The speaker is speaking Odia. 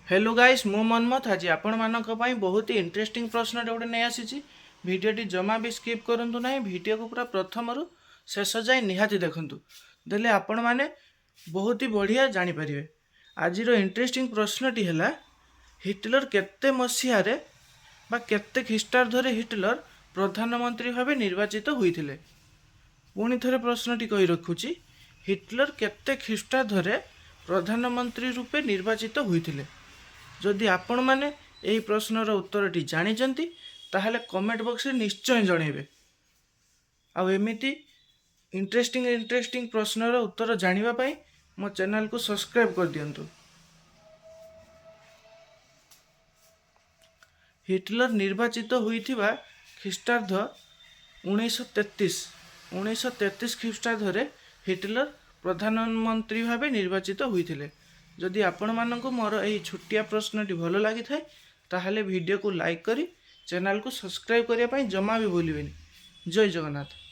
ହ୍ୟାଲୋ ଗାଇସ୍, ମୁଁ ମନ୍ମଥ। ଆଜି ଆପଣମାନଙ୍କ ପାଇଁ ବହୁତ ଇଣ୍ଟରେଷ୍ଟିଂ ପ୍ରଶ୍ନଟେ ଗୋଟେ ନେଇ ଆସିଛି। ଭିଡ଼ିଓଟି ଜମା ବି ସ୍କିପ୍ କରନ୍ତୁ ନାହିଁ। ଭିଡ଼ିଓକୁ ପୁରା ପ୍ରଥମରୁ ଶେଷ ଯାଏଁ ନିହାତି ଦେଖନ୍ତୁ, ଦେଲେ ଆପଣମାନେ ବହୁତ ହି ବଢ଼ିଆ ଜାଣିପାରିବେ। ଆଜିର ଇଣ୍ଟରେଷ୍ଟିଂ ପ୍ରଶ୍ନଟି ହେଲା, ହିଟଲର କେତେ ମସିହାରେ ବା କେତେ ଖ୍ରୀଷ୍ଟାବ୍ଦରେ ହିଟଲର ପ୍ରଧାନମନ୍ତ୍ରୀ ଭାବେ ନିର୍ବାଚିତ ହୋଇଥିଲେ? ପୁଣି ଥରେ ପ୍ରଶ୍ନଟି କହି ରଖୁଛି, ହିଟଲର କେତେ ଖ୍ରୀଷ୍ଟାବ୍ଦରେ ପ୍ରଧାନମନ୍ତ୍ରୀ ରୂପେ ନିର୍ବାଚିତ ହୋଇଥିଲେ? ଯଦି ଆପଣମାନେ ଏହି ପ୍ରଶ୍ନର ଉତ୍ତରଟି ଜାଣିଛନ୍ତି, ତାହେଲେ କମେଣ୍ଟ ବକ୍ସରେ ନିଶ୍ଚୟ ଜଣାଇବେ। ଆଉ ଏମିତି ଇଣ୍ଟରେଷ୍ଟିଂ ଇଣ୍ଟରେଷ୍ଟିଂ ପ୍ରଶ୍ନର ଉତ୍ତର ଜାଣିବା ପାଇଁ ମୋ ଚ୍ୟାନେଲକୁ ସବସ୍କ୍ରାଇବ୍ କରିଦିଅନ୍ତୁ। ହିଟଲର ନିର୍ବାଚିତ ହୋଇଥିବା ଖ୍ରୀଷ୍ଟାବ୍ଦ 1933। 1933 ଖ୍ରୀଷ୍ଟାବ୍ଦରେ ହିଟଲର ପ୍ରଧାନମନ୍ତ୍ରୀ ଭାବେ ନିର୍ବାଚିତ ହୋଇଥିଲେ। ଯଦି ଆପଣମାନଙ୍କୁ ମୋର ଏହି ଛୋଟିଆ ପ୍ରଶ୍ନଟି ଭଲ ଲାଗିଥାଏ, ତାହେଲେ ଭିଡ଼ିଓକୁ ଲାଇକ୍ କରି ଚ୍ୟାନେଲକୁ ସବସ୍କ୍ରାଇବ୍ କରିବା ପାଇଁ ଜମା ବି ଭୁଲିବେନି। ଜୟ ଜଗନ୍ନାଥ।